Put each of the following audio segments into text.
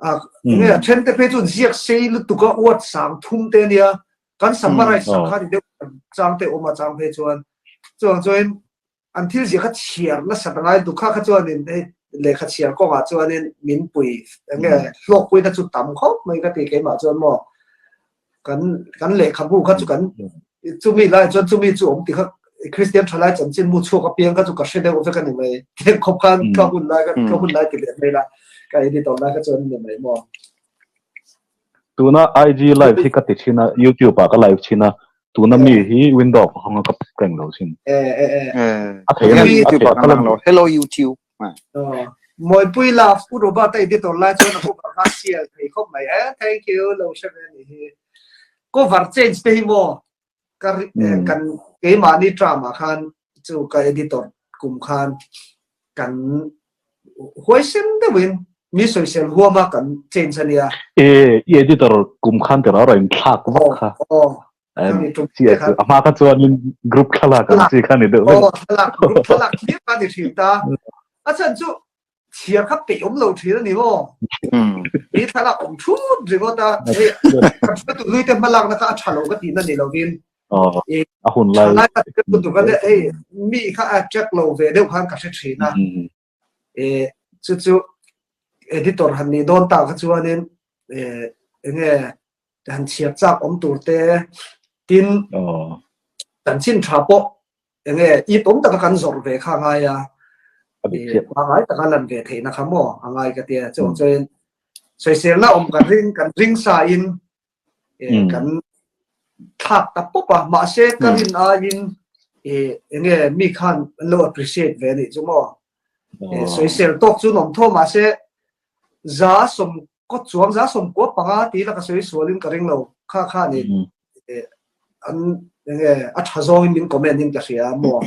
A nge a then te phei chu ziak sei lutuk a word sang thum te ania kan summarize sak kha ni deuh chang te awm a chang phei chuan chuang chuan an thil zia kha chhiar nasa ta ngai dukha kha chuanin hei lehkha chhiar kawngah chuanin min pui enge hlawkpuina chu tam khawp mai ka ti keimah chuan maw kan kan lehkhabu kha chu kan chumi lai chuan chumi chu awm ti kha Christian thalai chanchin mu chhuak apiang kha chu ka hre deuh vek a ni mai tiang khawp khan ka hun lai ka hun lai ti leh mai la ka edit awm lai kha chuan ni mai maw Tuna IG live hi ka ti thin a, YouTube ah ka live thin a, tuna mi hi window ka hawng a ka keng lo thin. Eh eh eh. A thei a YouTube ah kan lang lo. Hello YouTube. Mawipui love Pu Robert a editor lai chuan a cover kha sial thei khawp mai e. Thank you lo hre ve ni hi. Cover change te hi maw ka kan keimahni term ah khan chu ka editor kum khan kan huaisen deuhin mi sawisel huama kan change a nia. E i editor kum khan tira rawn thlak vak kha. Aw. A hma kha chuanin group thlalak ang chi kha ni deuh vek. Aw thlalak group thlalak hlir kha ni thin ta. A chhan chu chhiar kha peih awm lo thin a ni maw? Hi thlalak awm thut ringawt a. Hei kan hruaitu hlui te hmalakna kha a tha lo ka tihna ni lovin. A hun lai. Thalai ka ti ka hei mi kha a check lo ve deuh khan ka hre thin a. E chu chu editor han ni dawn ta kha chuanin e enge han chhiar chak awm tur te tin kan chin tha pawh enge it awm taka kan zawrh ve kha ngai a pangai taka lan ve theihna kha maw a ngai ka tia chuang chuan sawiselna awm kan ring kan ring sa in kan thlak ta pawp a mahse ka rin aiin enge mi khan an lo appreciate ve anih chu maw sawisel tawk chu an awm tho mahse za sawm kawt chuang za 90 tih la ka sawi sualin ka ring lo kha kha ni an enge a tha zawngin min comment in ka hria maw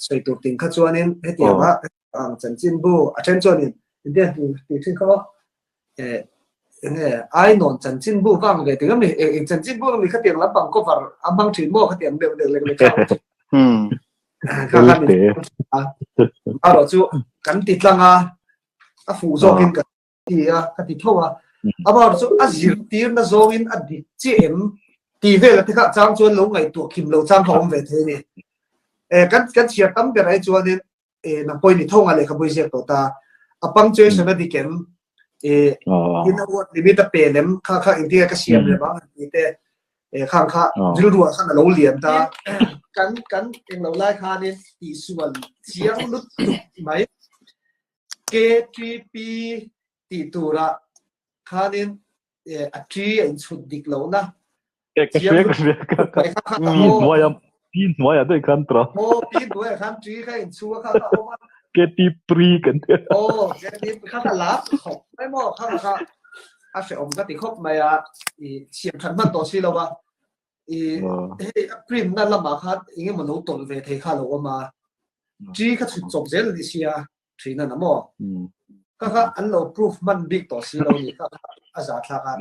sawi tur ting kha chuanin hetianga ang chanchinbu a then chuanin india ti thin kha enge ai non chanchinbu vang ve ting ami eng chanchinbu ami khatiang lampang cover a hmang thin maw khatiang deuh deuh lek lek kha kha kha min erawh chu kan ti tlang a a fuh zawkin ka ti a ka ti tho a amah chu a zirtirna zawngin a dik chiah em tih vel te kha chang chuan lo ngaihtuah kim lo chang kha awm ve thei a ni. Eh kan kan chhiar tam ber ai chuanin eh nang pawhin i tho nga lehkhabu i ziak tawh ta a punctuation a dik em eh in a word limit a pe lem kha kha engtin nge ka siam lem ang tih te eh khang kha rilruah khan a lo lian ta kan kan englo lai khanin tihsual chiang lutuk mai KTP tih turah khanin a ṭi a inchhut dik lohna Ka hria ka hria ka ka pi hnuaia pi hnuaia daih khan tra. Aw pi hnuaia khan ṭi kha inchhu a kha kha awm a. KT pri kan ti. Aw KT kha kha lar khawp mai maw kha kha a hrehawm ka ti khawp mai a i siam that hman tawh si lo a i hei a print na lamah khan engemaw lo tawlh ve thei kha a lo awm a ṭi kha chhut chawp zel a ni sia. Thin a na maw? Ka kha an lo proof hman bik tawh si lo ni kha a za thlak a.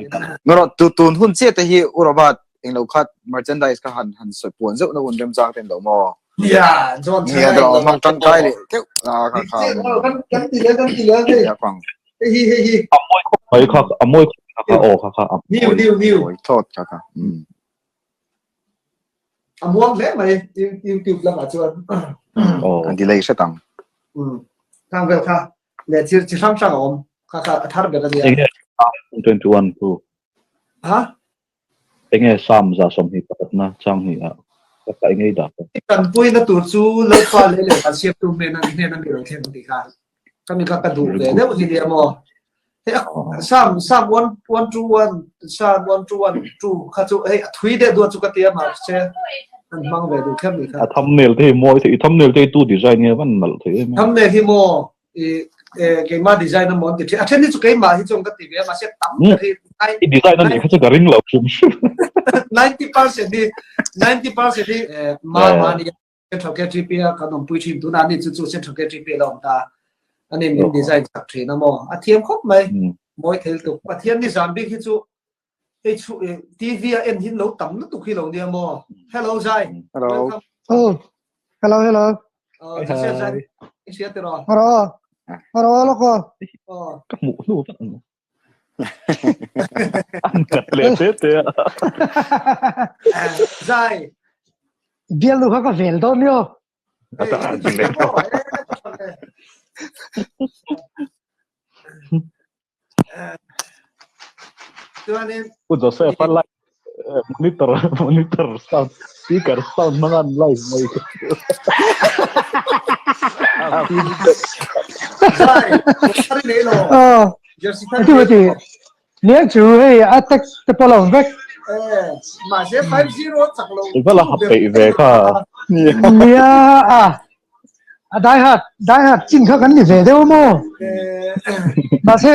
Ngaro tu tun hun che te hi Urabat englo khat merchandise kha han han soi puan zeuh na hun rem chang ten lo maw? Ya, John Nia dro mang tang kai le keuh a kha kha. Kan kan ti le kan ti le hei. Hei hi hei hi. A mawi khawp mai kha a mawi kha kha aw kha kha. New new new. Thot kha kha. A muang hle mai YouTube lamah chuan. An delay hret ang. Khang vel kha leh thil chi hrang hrang a awm. Kha kha a thar ber a nia. Enge 21 tu. Ha? Enge Psalm 21 na chang hnih ah ka ka engei dah ka. Tanpuina tur chu Lalpa leh lehkha siamtu hnen hnen a mi lo thleng tih kha. Ka mi kha ka duh ve deuh hi nia maw. Hei a Psalm Psalm 1 1 2 1 Psalm 1 2 1 2 kha chu hei a thui deuh duat chu ka ti a mahse an hmang ve duh kher ni kha. A thumbnail te hi mawi thei i thumbnail te hi tu design nge van nalh thei em. Thumbnail hi maw i keimah design a maw an ti thin. A then hi chu keimah hi chuan ka ti ve a mahse tam ber hi I design a nih kha chu ka ring lo hrim hrim. 90% hi 90% hi ma ma ni Central KTP a kan awmpui thin tunah ani chu chu Central KTP a la awm ta ani min design chak thin a maw a thiam khawp mai mawi thei lutuk Pathian ni zan bik hi chu hei chu TV a en hin lo tam lutuk hi lo nia maw hello Zai hello welcome oh hello hello oh Joseph Zai i hria tiraw hello. Haro loko. Ka hmuh hnu vek ang. An kat leh te te a. Zai. Bialnu kha ka vel dawn nio. Chuanin Pu Joseph a live monitor monitor sound speaker sound hmanga an live mai Zai, thar i nei lo. Aw, Jersey thar ati mati. Nia chu hei a text te pawh lo vek. Eh, mahse 5-0 chak lo. I va la ha peih ve kha. Nia a a die hard die hard chin kha kan ni ve deuh maw. Mahse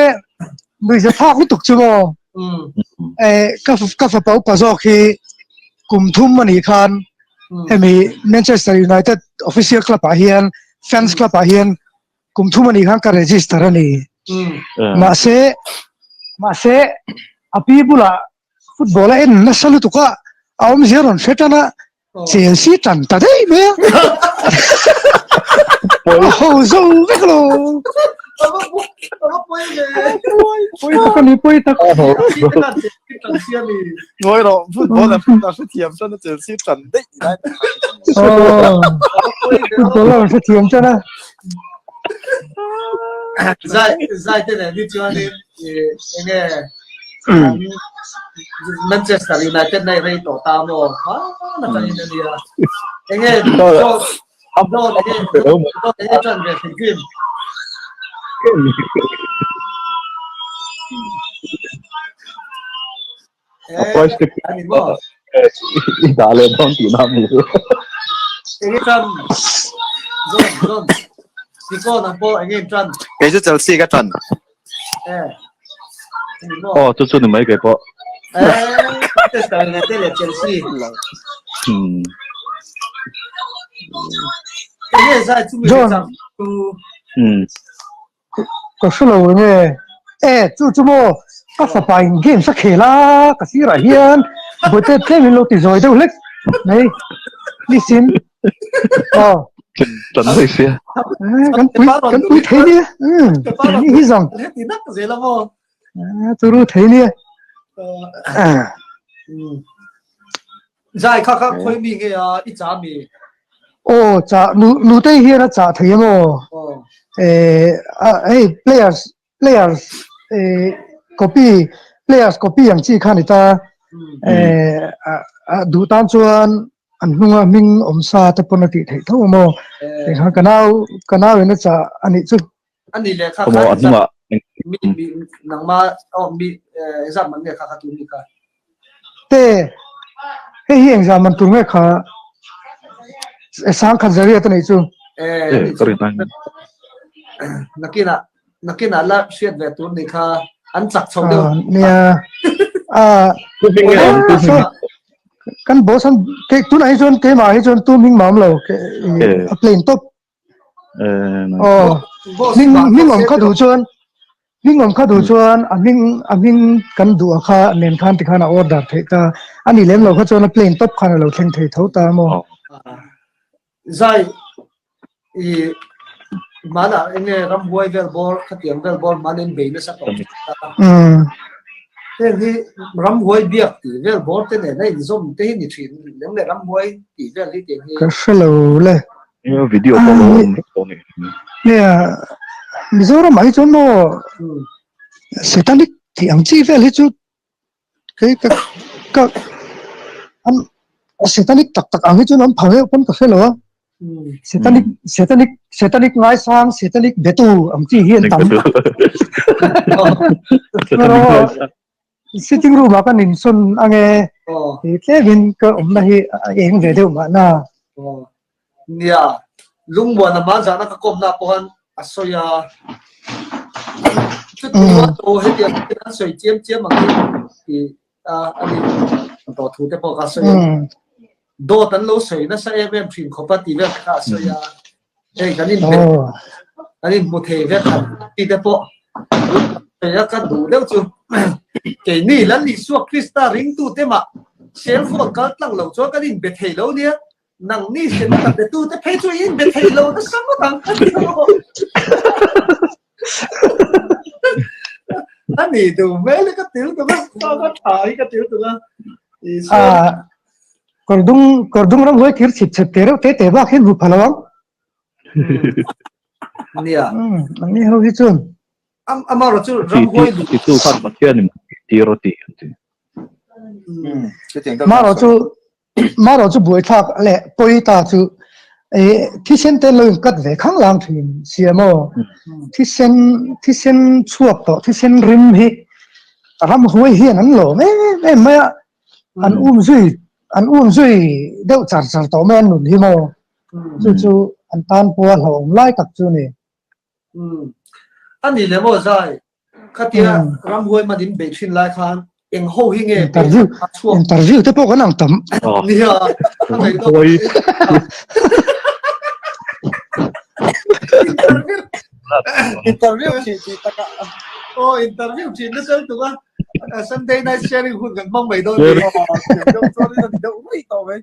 nuihza thlak lutuk chu maw. Eh ka ka fapa upa zawk hi kum thum anih khan hemi Manchester United official club ah hian fans club ah hian kum thum anih khan ka register a ni. Mahse mahse a pi bulah football a en nasa lutuk a, a awmzia rawn hre tan a, Chelsea tan ta daih mai a. A ho zo vek lo. Pawi tak a ni, pawi tak. Ngawi rawh, football a hrethiam chuan a Chelsea tan daih lai. Oh, football a hrethiam chuan a. Zai zai te nen hi chuanin enge Manchester United nei rei tawh ta maw? Hmana tangin a nia. Enge John John enge John enge ṭan ve hrim hrim. A price tag Ani maw? i dah leh dawn tih na mi. Enge ṭan? John John Tiko nang pawh enge in ṭan? Kei chu Chelsea ka ṭan. Eh. Ani maw? Aw chu chu ni mai kei pawh. Eh, Manchester United leh Chelsea. Hmm. Enge zai chu mi John. chak tu Hmm. Ka hre lo enge e chu chu maw ka fapa in games a khel a ka sirah hian bawihte tlem in lo ti zawi deuh hlek mai nisin aw Tan mai sia. Kan pui kan pui thei nia um ni hi zawng ti nak zel a maw turu thei nia Zai kha kha khawi mi nge a i cha mi? Aw cha nu nutei hian a chah thei emaw? Eh hei players players eh copy players copy ang chi kha ni ta eh a duh tan chuan an hnunga hming awm sa te pawn a tih theih tho emaw? Kha ka nau ka nau in a chah a nih chu. Ani leh kha kha a hnungah mi mi nangma oh mi exam man nge kha kha tu mi kha te hei hi exam man tur nge kha sang khat zaria te nei chu eh nakina nakina la hriat ve tur ni kha an chak chho deuh nia a kan boss an ke tunah hi chuan keimah hi chuan tu hming mam lo a plain top Aw, hming hming awm kha duh chuan hming awm kha duh chuan a hming a hming kan duh a kha nen khan tikhan a order theih ta. A nih lem lo kha chuan a plain top khan a lo thleng thei tho ta maw? Zai i hmanah enge ramhuai vel bawr khatiang vel bawr hman in bei nasa tawh ta. Heng hi ramhuai biak tih vel bawr te nen a inzawm te hi ni thin lem le ramhuai tih vel hi tiang hi. Ka hre lo le. Video pawh lo awm vek tawh a ni. Nia, Mizoram ah hi chuan maw Satanic tih ang chi vel hi chu kei ka ka an Satanic tak tak ang hi chuan an pha reuh pawn ka hre lo a. Satanic Satanic Satanic ngaisang Satanic betu ang chi hi an tam. Sitting room ah kan insawn ange i tlemin ka awmna hi a eng ve deuh mahna. Nia, lungmuan a hma zana ka kawmna pawh a sawi a. Chutia to hetiang hian an sawi chiam chiam ang hi ti a ni tawh thu te pawh kha a sawi a. Dawt an lo sawi nasa em em thin khawp a tih vel te kha a sawi a. Hei kan in kan in hmu thei vek ang ti te pawh a ka duh deuh chu keini Lal Isua Krista ringtu te mah cell phone kal tlang lo chuan kan in be thei lo nia. Nang ni setana be tu te phei chu in be thei lo nasa ngawt ang a ti maw? A ni duh hmel hi ka til tuk a, ka ka tha hi ka til tuk a. Isua. Kawrdung kawrdung ram huai thir chhip chhep te reuh te te bak hian hmu pha lo ang. Nia. Ang ni ho hi chuan. Amarawh chu ram huai duh. Ti tu khan Pathian in tir a ti an ti. Marawh chu marawh chu buaithlak leh pawi ta chu thisen te lo in cut ve khang lang thin sia maw thisen thisen chhuak tawh thisen rim hi ram huai hian an lawm em em mai a an um zui an um zui deuh char char tawh mai an nun hi maw chu chu an tan pawha hlauhawm lai tak chu a ni. A ni le maw Zai, khatia ramhuai man in beih thin lai khan eng ho hi nge interview interview te pawh kan ang tam. Nia, a ngaihnawm. Interview interview thin tih takah aw interview thin nasa lutuk a Sunday night sharing hun kan hmang mai dawn ni. Deuh mai tawh mai.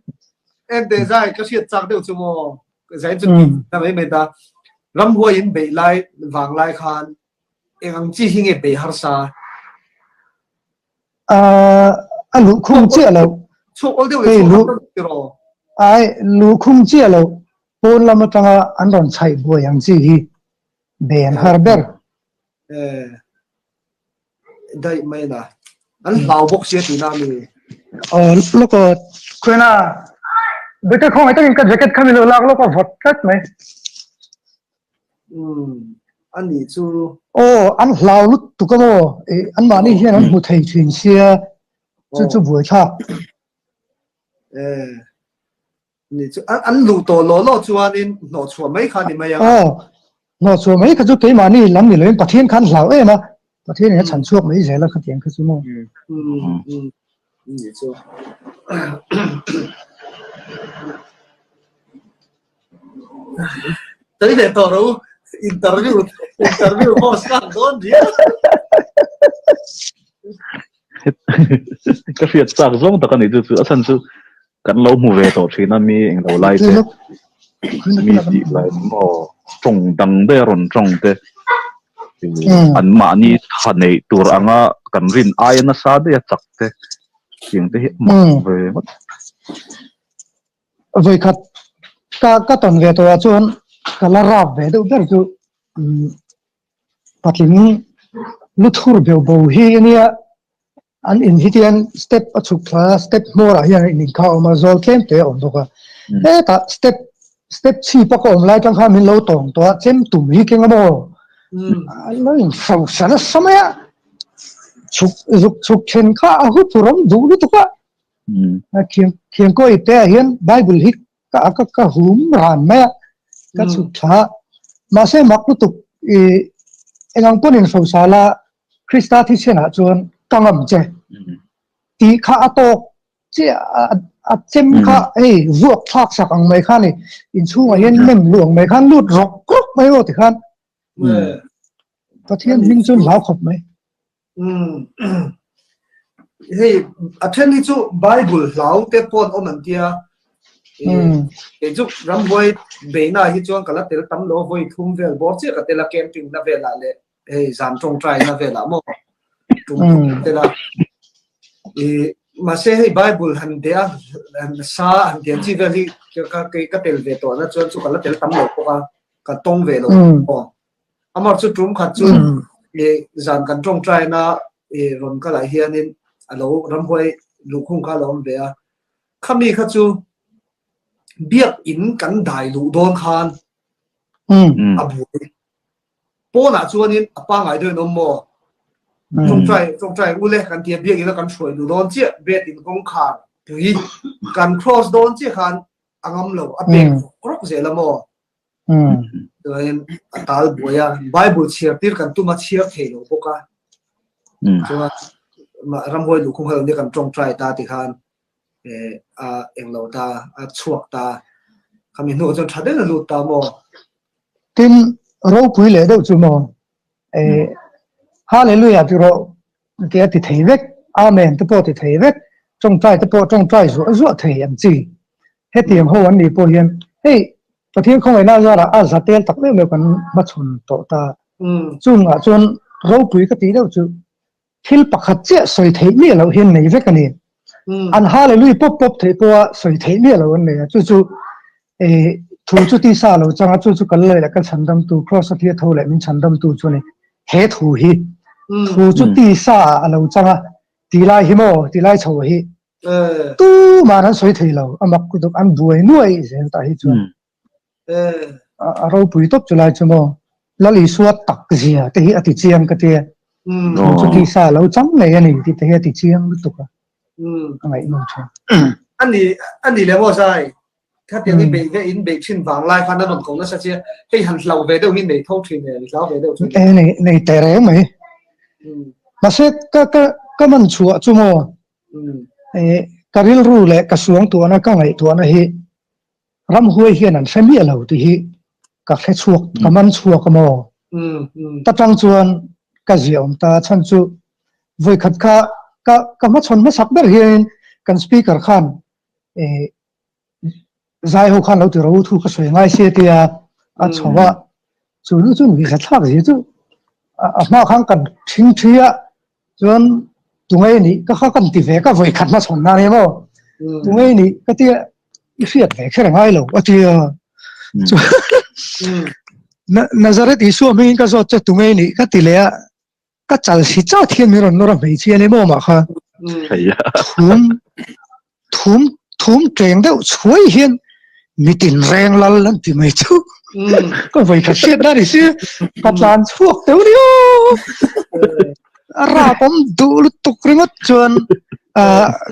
En teh Zai, ka hriat chak deuh chu maw. Zai chu na mai mai ta. Ramhuai in beih lai vang lai khan eng ang chi hi nge beih harsa? A luh khung chiah lo. Chhuak awl deuh leh chhuak har tiraw? Ai, luh khung chiah lo. Pawn lam atanga an rawn chhaih buai ang chi hi bei an har ber. Daih mai na. An hlau bawk sia tihna a mi. Aw lawk aw Khuena Bete khawngaih takin ka jacket kha min lo lak lawk a vawt tlat mai. Umm a nih chu. Aw an hlau lutuk a maw an mahni hian an hmu thei thin sia chu chu buaithlak. Eh. Ni chu an luh tawh law law chuanin hnawhchhuah mai kha ni mai ang. Aw, hnawhchhuah mai kha chu keimahni lam ni loin Pathian khan hlau em a, Pathianin a chhan chhuak mai zel a khatiang kha chu maw. Ni chu. Tei leh tawh ro interview interview host khan dawn riau. Ka hriat chak zawng tak a ni chu chu a chhan chu Kan lo hmu ve tawh thin a mi englo lai te mi tih lai maw tawng dang daih a rawn tawng te an mahni tha neih tur anga kan rin aia nasa daih a chak te tiang te hi a mak ve ngawt. Vawikhat ka ka tawn ve tawh ah chuan ka la rap ve deuh ber chu patling lu thur beuh bo hi ania An in hi tian step a chhuk thla a, step hmawrah hian an in kha a awm a, zawl tlem te a awm bawk a. Hetah step step chhip a ka awm lai tang khan min lo tawng tawh a, chem tum hi keng a maw? An lo in hrosa nasa mai a, chhuk zuk chhuk then kha a hu phurawm duh lutuk a. Thiang thiangkaw ipte ah hian Bible hi ka ka ka hum ran mai a, ka chhuk thla a. Mahse mak lutuk i engang pawn in hrosa la Krista thisen ah chuan ka ngam che tih kha a tawk chiah a chem kha hei vuak thlak sak ang mai khan i inchhungah hian nem luh ang mai khan lut rawk rawk mai aw tikhan Pathian hming chuan hlau khawp mai. Hei a then hi chu Bible hlau te pawn awm an tia kei chu ramhuai beihna hi chuan ka la tel tam lo vawi thum vel bawr chiah ka tel a camping na velah leh hei zan tawngtai na velah maw tum thum tel a i mahse hei Bible han deh a han sa han tiang chi vel hi ka ka tel ve tawh na chuan chu ka la tel tam lo bawk a ka tawng ve lo aw amar chu tum khat chu i zan kan tawngtai na i rawn kalah hianin alo ramhuai luhkhung kha alo awm ve a khami kha chu biak in kan dai luh dawn khan a buai Pawnah chuanin a pangngai deuhin awm maw? Tawngtai, tawngtai ule kan tia biakina kan hruai duh dawn chiah, bed in kawngkhar pui kan cross dawn chiah khan a ngam lo, a pek rawk rawk zel a maw? Chuanin a tal buai a, Bible chhiar tir kan tum a chhiar thei lo bawk a. Chuan ramhuai luhkhung hal nia kan tawngtai ta ti khan a englo ta, a chhuak ta. Khami hnuah chuan tha deuhin a lut ta maw? Tin, ropui leh deuh chu maw, eh, Hallelujah ti rawh ti a ti thei vek, Amen te pawh ti thei vek, tawngtai te pawh tawngtai zuah zuah thei ang chi. Hetiang ho an nih pawh hian hei Pathian khawngaihna zarah a za tel tak meuh meuh kan hmachhawn tawh ta. Chungah chuan ropui ka tih deuh chu thil pakhat chiah sawi theih miah loh hian nei vek a ni. An hallelujah pawp pawp theih pawha sawi theih miah loh an nei a, chu chu thu chu tisa lo chang a, chu chu kal leh ka chhandamtu Kraws a thia tho leh min chhandamtu chu a ni. He thu hi thu chu tisa a lo chang a, ti lai hi maw, ti lai chho hi Tuman an sawi thei lo, a mak lutuk, an buai nuai zel tah hi chuan a ropui tawp chu lai chu maw. Lal Isua tak zia te hi a ti chiang ka tia, thu chu tisa a lo chang ngei a ni tih te hi a ti chiang lutuk a, a ngaihnawm thin. Ani ani le maw zai khatiang i beih ve in beih thin vang lai khan a rawn ko nasa chia hei han hlau ve deuh hi nei tho thin e hlau ve deuh chu e nei nei te reng mai mahse ka ka ka man chhuah chu maw e ka rilru leh ka suang tuahna ka ngaihtuahna hi ramhuai hian an hre miah lo tih hi ka hre chhuak ka man chhuak a maw ta tang chuan ka ziah awm ta chhan chu vawikhat kha ka ka hmachhawn hmasak ber hian kan speaker khan e zai ho khan lo ti ro thu ka sawi ngai sia tia a chho a chu nu chu mi thlak zia chu a hma khan kan thing thi a chuan tungai ni ka kha kan ti ve ka voi khat ma chhon na ne mo tungai ni ka tia i hriat ve kher ngai lo a tia chu Nazareth Isua hmingin ka zawt che tungai ni ka ti le a ka chal si chat hian min rawn nawr a hmeichhia ni maw mah kha thum thum thum teng deuh chhuai hian mitin reng lal an ti mai chu ka voi khat hriat na ni si ka tlan chhuak teu ni a rap awm duh lutuk ringawt chuan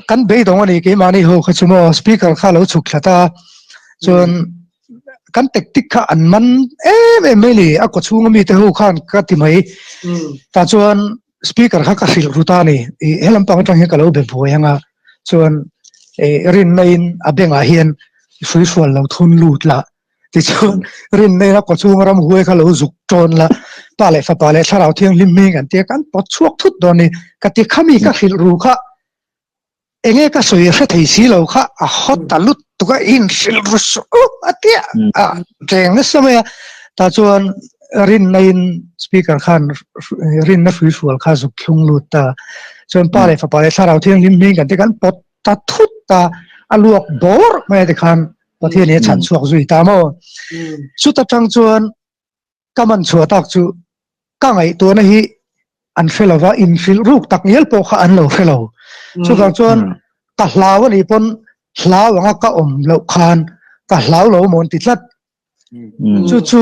kan beidawng ani keimahni ho kha chu maw speaker kha lo chhuk thla ta chuan kan tactic kha an man em em mai ni a kawchhung ami te ho khan ka ti mai ta chuan speaker kha ka hrilh ru ta ni i helam pang atang hian ka lo be buai anga chuan e rin na in a bengah hian hrui hrual lo thun lut la ti chuan rin na in a kawchhung ram huai kha lo zuk tawn la pa leh fapa leh thlarau thianghlim hming an tia kan pawt chhuak thut dawn ni ka ti khami ka hrilh ru kha Enge ka sawi hre thei si lo kha a hawt ta lutuk a in hrilh ru suh a tia a reng nasa mai a tah chuan rinna in speaker khan rinna hrui hrual kha zuk thlung lut ta chuan pa leh fapa leh thlarau thianghlim hming kan te kan pawt ta thut ta a luak bawr mai a tikhan Pathian hi a chhan chhuak zui ta maw chuta tang chuan Ka man chhuah tak chu ka ngaihtuahna hi an hre lo va, inhrilh ruk tak ngial pawh kha an lo hre lo. Chuvang chuan ka hlau a nih pawn hlau anga ka awm loh khan ka hlau lo maw an ti tlat. Chu chu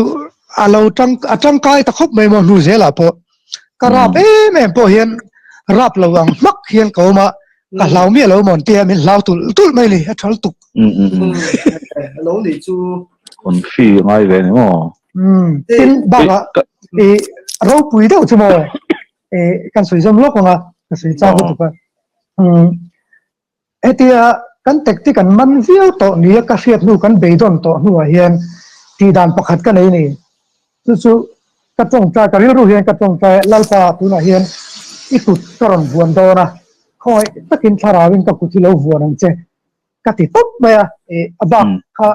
a lo tang a tangkai ta khawp mai maw hnu zelah pawh. Ka rap em em pawh hian rap lo ang hmak hian ka awm a, ka hlau miah lo maw an tia min hlau tulh tulh mai ni, a tha lutuk. Lo nih chu. Confi ngai ve ni maw? Tin bakah i ropui deuh chu maw i kan sawi zawm lawk ang a, ka sawi chak lutuk a. Hetia kan tactic an man viau tawh nia ka hriat hnu kan beidawn tawh hnuah hian tihdan pakhat ka nei ni. Chu chu ka tawngtai ka rilru hian ka tawngtai Lalpa tunah hian i kut ka rawn vuan dawn a, khawngaih takin thlarauin ka kut hi lo vuan ang che ka ti tawp mai a, i a bak kha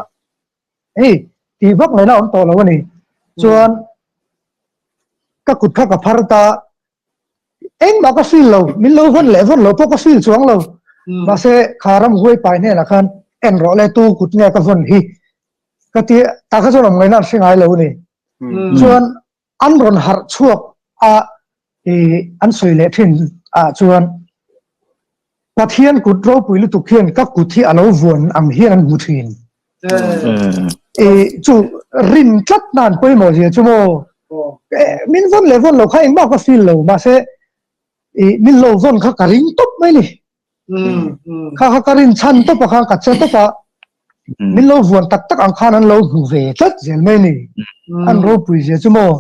hei tih vak ngaihna a awm tawh lo a ni. Chuan ka kut kha ka phar ta, engmah ka feel lo, min lo vawn leh vawn lo pawh ka feel chuang lo. Mahse kha ramhuai pai hnenah khan en rawh le tu kut nge ka vawn hi ka ti tah kha chuan awm ngaihna an hre ngai lo a ni. Chuan an rawn harh chhuak a i an sawi leh thin ah chuan Pathian kut ropui lutuk hian ka kut hi a lo vuan ang hian an hmu thin. I chu rin tlat na an pawimawh zia chu maw min vawn leh vawn lo kha engmah ka feel lo mahse i min lo vawn kha ka ring tawp mai ni. Kha kha ka rin chhan tawp a khan ka che tawp a min lo vuan tak tak ang khan an lo hmu ve tlat zel mai ni. An ropui zia chu maw.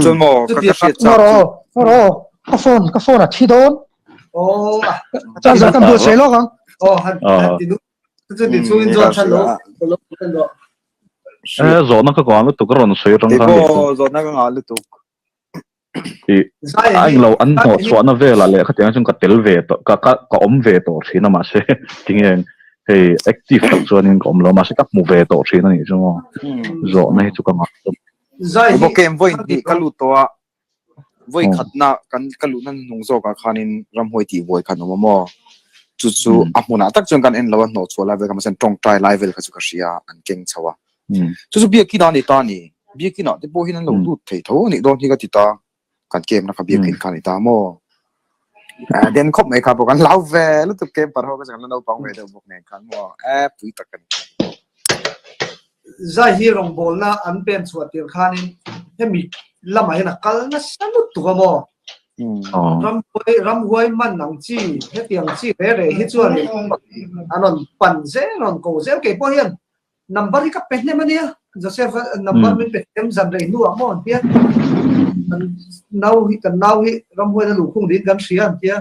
Chuan maw ka ka hriat chak chu. Ro ka phone ka phone a thi dawn. Oh. Chan zan kan buat sei lawk ang. Oh han han ti nu. Chu ti chungin zawt than lo. Lo lo. Eh zawhna ka ngah lutuk a rawn sawi atang khan. Keipawh zawhna ka ngah lutuk. I a englo an hnawh chhuahna velah leh khatiang chuan ka tel ve tawh ka ka ka awm ve tawh thin a mahse tinge. Hei active tak chuanin ka awm lo mahse ka hmu ve tawh thin a nih chu maw. Zawhna hi chu ka ngah tawp. Zai hi Bawkem vawi hnih ka lut tawh a, vawi khatna kan ka luhna hnung zawkah khanin ramhuai tih buai khan awm a maw. Chu chu a hmunah tak chuan kan en lo a, hnawhchhuah lai vel kha mahse tawngtai lai vel kha chu ka hria a, an keng chho a. Chu chu biakin ah a ni ta a ni. Biakin ah te pawh hian an lo lut thei tho a nih dawn hi ka ti ta. Kan camp na kha biakin kha a ni ta maw. Den khawp mai kha pawh kan hlau ve lutuk camper ho ka chu kan la naupang ve deuh bawk nen khan maw e pui tak a ni. Zai hi rawngbawlna an pen chhuah tir khanin hemi lamah hian a kal nasa lutuk a maw. Ramhuai ramhuai man ang chi hetiang chi re re hi chuan an rawn pan zel rawn ko zel keipawh hian Number hi ka pe hnem a nia, Joseph a number min pe hnem zan rei hnuah maw an tia. Kan nau hi kan nau hi ramhuaina luhkhung niin kan hria an tia.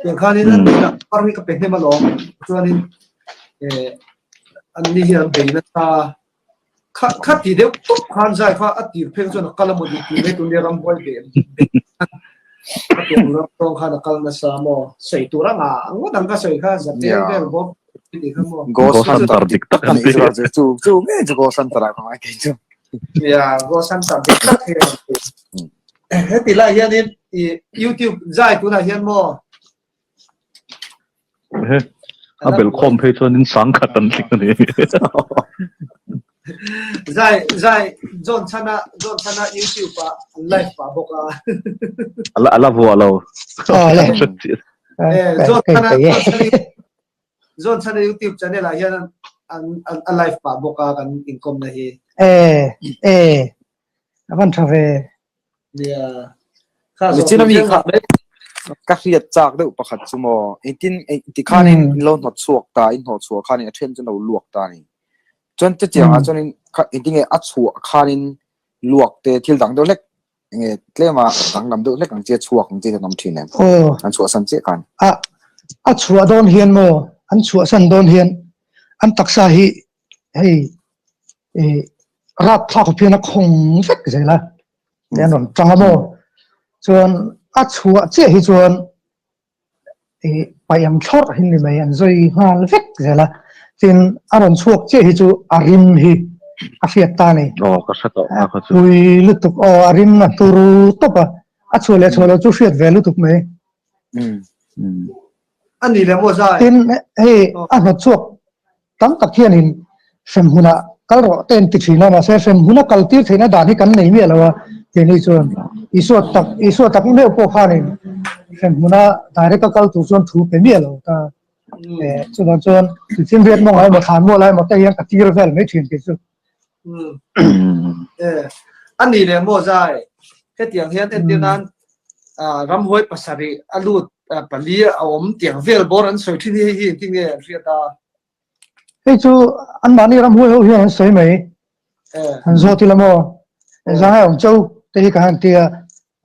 Tiang khanin an number hi ka pe hnem alawm. Chuanin eh an ni hian an bei nasa. Kha kha ti deuh tawp khan zai kha a tir pheng chuan a kal a maw dik tih mai tur nia ramhuai ve a pian ram tawng khan a kal nasa maw. Sawi tur a ngah ngawt ang ka sawi kha zatel vel bawk. Ghost Hunter dik tak an ti. Chu chu nge chu Ghost Hunter ah ka ngai thei chu. Ya, Ghost Hunter dik tak hi an ti. Heti lai hianin i YouTube zai tunah hian maw? He, a bel khawm phei chuanin sangkhat an tling a ni. Zai zai John Chana John Chana YouTube ah an live pah bawk a. Ala ala vuah lo. Awle. John Chana John Chana YouTube channel ah hian an an a live pah bawk a kan inkawmna hi. E e a van tha ve. Nia. Kha zawh Nichina mi kha ka hriat chak deuh pakhat chu maw engtin ti khanin in lo hnawt chhuak ta in hnawh chhuah khanin a then chu lo luak ta ni. Chuan chutiang ah chuanin kha engtin nge a chhuah khanin luak te thil dang deuh hlek enge tlema danglam deuh hlek ang chi a chhuak ang chi te an awm thin em? Aw. An chhuah san chiah khan. A a chhuah dawn hian maw an chhuah san dawn hian an taksa hi hei eh rat thlak khawp hian a khawng vek zel a te an rawn tang a maw chuan a chhuah chiah hi chuan eh paih ang thlawrh hi ni mai an zawi nghal vek zel a tin a rawn chhuak chiah hi chu a rim hi a hriat ta a ni Aw ka hre tawh a kha chu. Pui lutuk aw a rim a turu tawp a a chhuah leh chhuah loh chu hriat ve lutuk mai. A ni le maw zai. Tin hei a hnawt chhuak tam tak hianin hremhmunah kal rawh te an ti thin a, mahse hremhmuna kal tir theihna dan hi kan nei miah lo a, keini chuan Isua tak Isua tak meuh pawh khanin hremhmuna direct a kal tur chuan thu pe miah lo ta. Eh, chuvang chuan tuifinriat mawng emaw thlan mual emaw te hian ka tir vel mai thin kei chu. Eh, a ni le maw zai, hetiang hian entir nan ramhuai pasarih a lut pali a awm tiang vel bawr an sawi thin hi hei hi engtin nge an hriat a? Hei chu anmahni ramhuai ho hian an sawi mai. An zawt ila maw? Zangai awm cho te hi ka han ti a,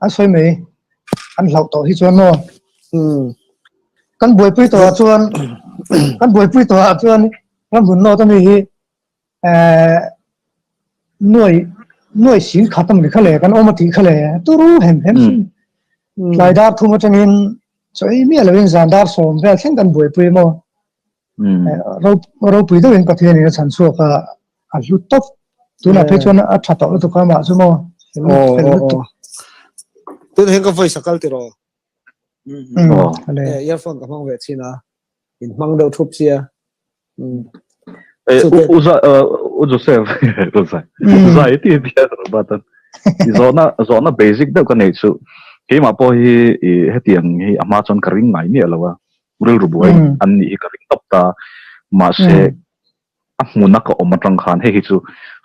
an sawi mai. An hlauh tawh hi chuan maw? Kan buaipui tawhah chuan kan buaipui tawhah chuan ramhmun nawt ami hi Nuai nuai sing khat a ni kha le kan awm a tih kha le turu hem hem sin tlai dar thum atangin chaw ei miah loin zan dar sawm vel thleng kan buaipui maw ropui deuhin Pathian in a chhan chhuak a a hlu tawp tunah phei chuan a tha tawh lutuk a mah chu maw fel lutuk tun hian ka voice a kal tiraw earphone ka hmang ve thin a in hmang deuh thup sia U U Joseph u zai zai ti ti batan zawhna zawhna basic deuh ka nei chu keimah pawh hi i hetiang hi a hma chuan ka ring ngai miah lo a rilru buai an nih hi ka ring tawp ta mahse a hmuna ka awm atang khan hei hi chu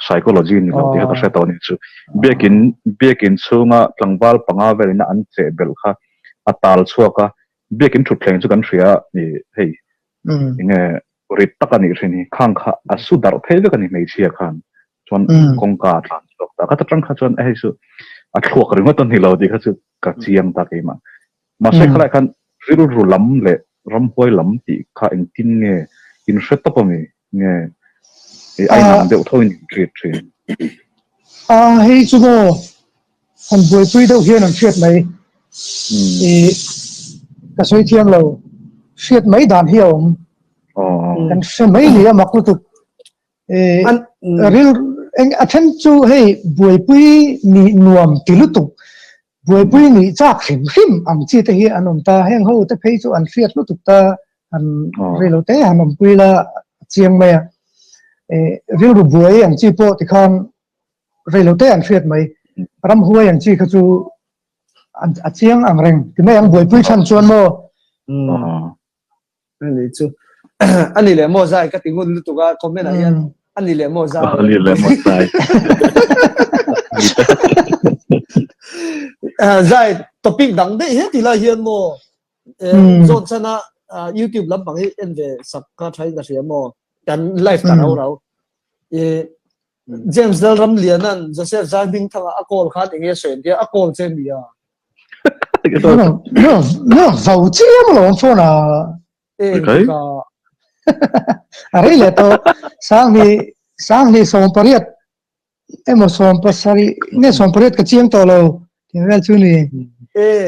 psychology ni lo tih kha ka hre tawh a ni chu biakin biakin chhunga tlangval panga velina an cheh belh kha a tal chhuak a biakin thutthleng chu kan hria i hei enge rit tak a nih thin hi khang kha a su darh phei vek a ni hmeichhia khan chuan kawngka a tlan chhuak ta kha tang kha chuan hei chu a thluak ringawt a ni lo tih kha chu ka chiang ta keimah mahse khalai khan rilru lam leh ramhuai lam tih kha engtin nge in hre tawp ami nge a inang deuh tho in treat thin a hei chu maw han buaipui deuh hian an hriat mai i ka sawi thiam lo hriat mai dan hi a awm. Kan hre mai ni a mak lutuk. Ril eng a then chu hei buaipui ni nuam ti lutuk buaipui ni chak hrim hrim ang chi te hi an awm ta heng ho te phei chu an hriat lutuk ta han reilo te han awmpui la chiang mai a rilru buai ang chi pawh tikhan reilo te an hriat mai ramhuai ang chi kha chu a chiang ang reng ti mai ang buaipui chhan chuan maw Ani chu ani leh maw zai ka ti ngun lutuk a comment ah hian ani leh maw zai ani leh maw zai zai topic dang daih he ti lai hian maw zawn chana youtube lampang hi en ve sak ka thain ka hria maw kan live ta rau rau e James Lalramlianan Joseph Zaihmingthanga a call khan enge sawi an tia a call che mi a No, no, vau chiam lo phone a. Eh, ka. A rei leh tawh. Sang ni sang ni sawm pariat emaw sawm pasarih nge sawm pariat ka chiang tawh lo tih vel chu ni.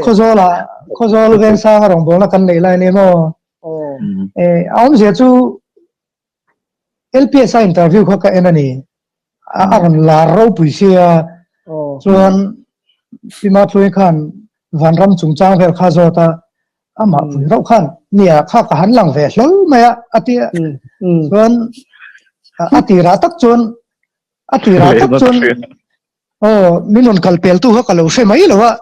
Khawzawl ah Khawzawl Vengsanga rawngbawlna kan neih lai ni maw. Eh, a awmzia chu LPS a interview kha ka en a ni. A rawn lar ropui sia. Chuan Fima Tluai khan Vanram chungchang vel kha zawt a, amah pui rauh khan nia kha ka han lang ve hlawl mai a, a ti a. Chuan a tirah tak chuan a tirah tak chuan aw min rawn kal pel tu kha ka lo hre mai lo a,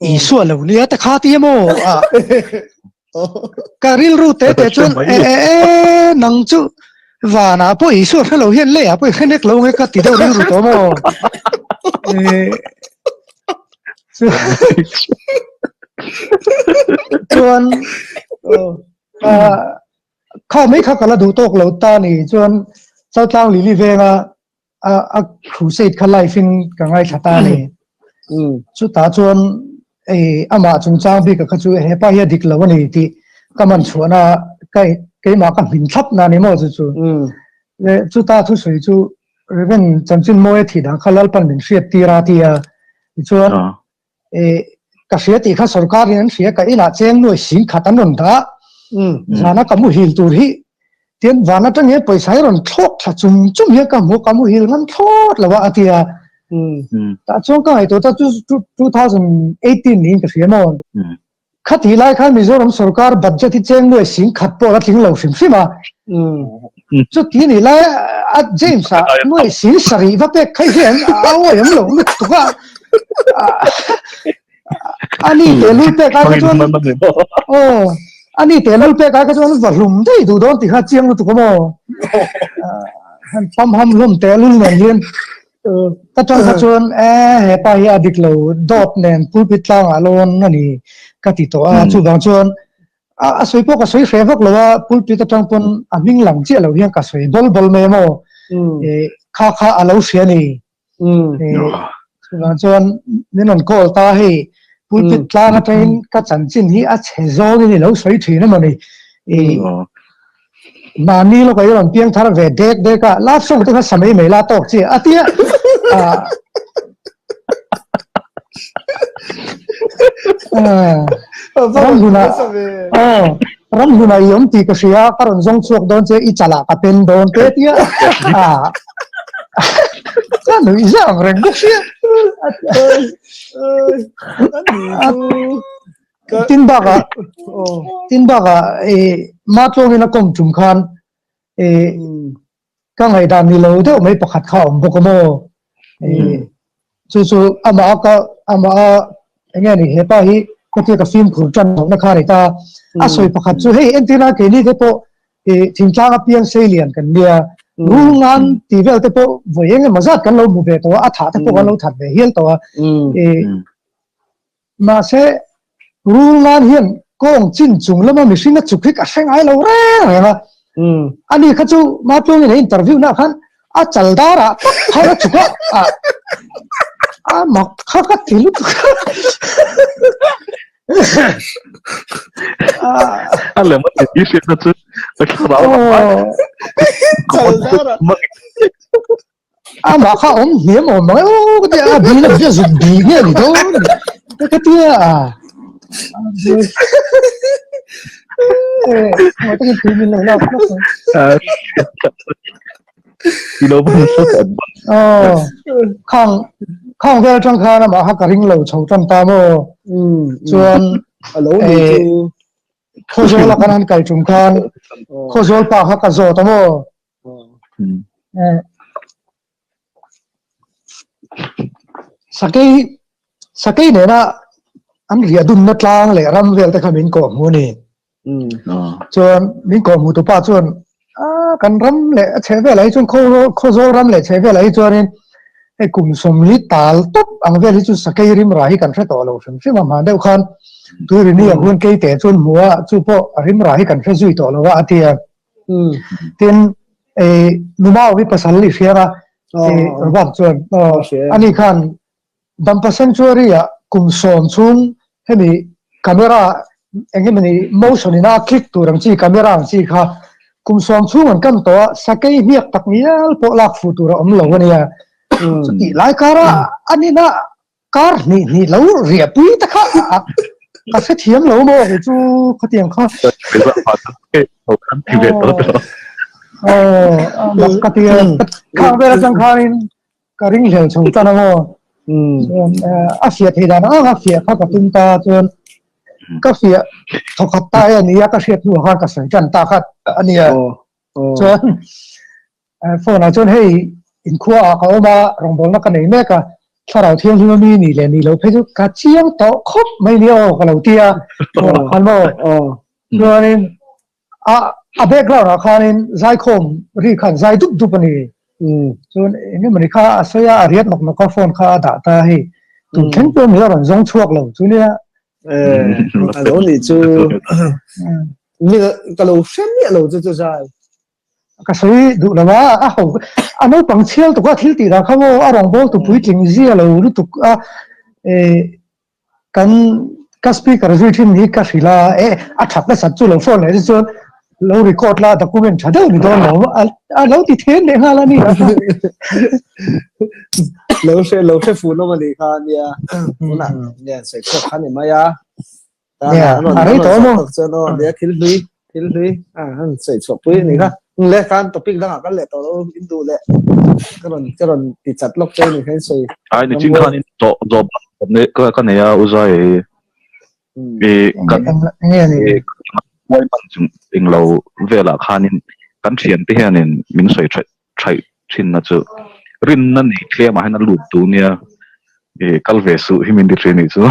Isua lo nia te kha ti emaw a ka rilru te te chuan e e e nang chu vana pawh Isua hre lo hian leiah pawh i hre nek lo nge ka ti deuh rilru tawh maw chuan kha mai kha ka la duh tawk lo ta ni chuan Chaltlang Lili venga a a crusade kha live in ka ngaithla ta a ni. Chutah chuan ei amah chungchang bik a kha chu hepa hi a dik lo a ni tih ka man chhuahna ka keimah ka hmin thlap na ni maw chu chu. Le chuta thusawi chu Reverend Chanchin Mawia thih dan kha Lalpan min hriat tir a ti a. Tichuan ka hria tih kha sorkar in an hria ka inah cheng nuai sing khat an rawn dah zana ka muhil tur hi tian van atang hian pawisa hi rawn thlawk thla chum chum hian ka hmu ka muhil ngam thlawt lo a a ti a tah chuan ka ngaihtuah ta chu 2018 niin ka hria maw Khatih lai khan Mizoram sorkar budget hi cheng nuai sing khat pawh a tling lo hrim hrim a. Chuti nih lai a James a nuai sing sarih va pek khai hian a awi awm lo lutuk a. Ani tehlul pek ai kha chuan aw ani tehlul pek ai kha chuan va hlum daih duh dawn tih kha chiang lutuk a maw. Han pamham hlum tehlul nen hian Ka tang kha chuan e hepa hi a dik lo dawt nen pulpit tlangah lawn a ni ka ti tawh a chuvang chuan a sawi pawh ka sawi hreh vak lo a pulpit atang pawn a hming lang chiah lo hian ka sawi bawl bawl mai emaw kha kha a lo hria ni chuvang chuan min rawn call ta hei pulpit tlang atangin ka chanchin hi a chhe zawngin i lo sawi thin emaw ni Mahni lawk ah i rawn piang thar ve dek dek a, love song te kha sa mai mai la tawk chi a tia. Ramhluna aw Ramhluna i awm tih ka hria ka rawn zawng chhuak dawn che i chalah ka pen dawn te tia. Ka nuih zang reng bawk sia. Tin bakah tin bakah i Matlawngin a kawm tum khan i ka ngaihdan ni lo deuh mai pakhat kha a awm bawk a maw. I chu chu amah a ka amah a eng nge ni hepa hi khawtia ka fimkhur tan lohna kha a ni ta. A sawi pakhat chu hei entirna keini te pawh i thingtlang apiang seilian kan nia rulngan tih vel te pawh vawi eng emaw zat kan lo hmu ve tawh a, a thah te pawh kan lo that ve hial tawh a. I Mahse, rul nan hian kawng chin chung lama mihring a chuk hi ka hre ngai lo reng reng a. Ani kha chu Matlungin a interview naah khan a chal darah tak khan a chuk a, a mak kha ka ti lutuk a. A lem a ti hriatna chu a thlarau Chal darah. Amah kha awm hniam awm mang e ka tia a bil a bia zuk bi nge ni dawn ka tia a. Eh, takin tui min lo lak lak. I lo ban sat at ban. Oh, khang khang vel tang khan ama ha ka ring lo chho tan ta mo. Chuan a lo ni chu. Khawzawl a kan han kal tum khan Khawzawl pa kha ka zawt a maw? Sakei sakei nena an riah dunna tlang leh ram vel te kha min kawh hmu a ni. Chuan min kawh hmu tu pa chuan a kan ram leh a chheh velah hi chuan Khawzawl ram leh chheh velah hi chuanin hei kum sawmli tal tawp ang vel hi chu sakei rim ra hi kan hre tawh lo hrim hrim a, hman deuh khan tuirini ang huan keite chuan hmu a, chu pawh a rim ra hi kan hre zui tawh lo a a ti a. Tin, Numau hi pasal i hria a, Robert chuan ani khan Dampa Sanctuary ah kum sawm chhung hemi camera eng emawni motion in a click tur ang chi camera ang chi kha kum sawm chhung an kan tawh a, sakei hniak tak ngial pawh lak fuh tur a awm lo a nia. Chutih lai kara an ina kar hnih hnih lo riah pui te kha ka hrethiam lo maw kei chu khatiang kha. Aw mak ka ti a, khang vel atang khanin Ka ring hlel chho tan a maw? Chuan a fiah thei dan ang a fiah kha ka tum ta chuan ka fiah thawkhat ta e a nia ka hriat hnuah khan ka sawi tan ta kha a nia. Chuan phone ah chuan hei inkhua ah ka awm a rawngbawlna ka nei mek a thlarau thianghlim ami nih leh nih loh phei chu ka chiang tawh khawp mai nia aw ka lo ti a phone ah khan maw. Chuanin A a background ah khanin zaikhawm ri khan zai dup dup a ni. Chuan eng emawni kha a sawi a, a riat nawk nawk a phone kha a dah ta a hei. Tun thleng pawh mi a rawn zawng chhuak lo chu nia. A lo nih chu mi ka lo hre miah lo chu chu zai. Ka sawi duh lo a, a ho a naupang chhial tuk a thil tih dah kha maw a rawngbâwl tu puitling zia lo lutuk a Kan ka speaker zui thin hi ka hrilh a, e a that nasat chu lo phone leh te chuan lo record la document tha deuh ni dawn lo a lo ti then leh nghal a ni a. Lo hre lo hre fu lawm a nih kha nia tunah nia sawi chhuak kha ni mai a. Nia a rei tawh maw? Chuan aw nia thil hlui thil hlui a han sawi chhuak pui a nih kha. Le khan topic dangah kan leh tawh lo in duh leh ka rawn ka rawn ti chat lawk che ni kha in sawi. Ai ni chin khan in to zawh ka ka nei a u zai e e kan nge ni muai man chung eng lo velah khanin kan thian te hianin min sawi thai thai thin na chu rin na nei tlem ah hian a lut tu nia e kal ve suh hi min ti thin ni chu.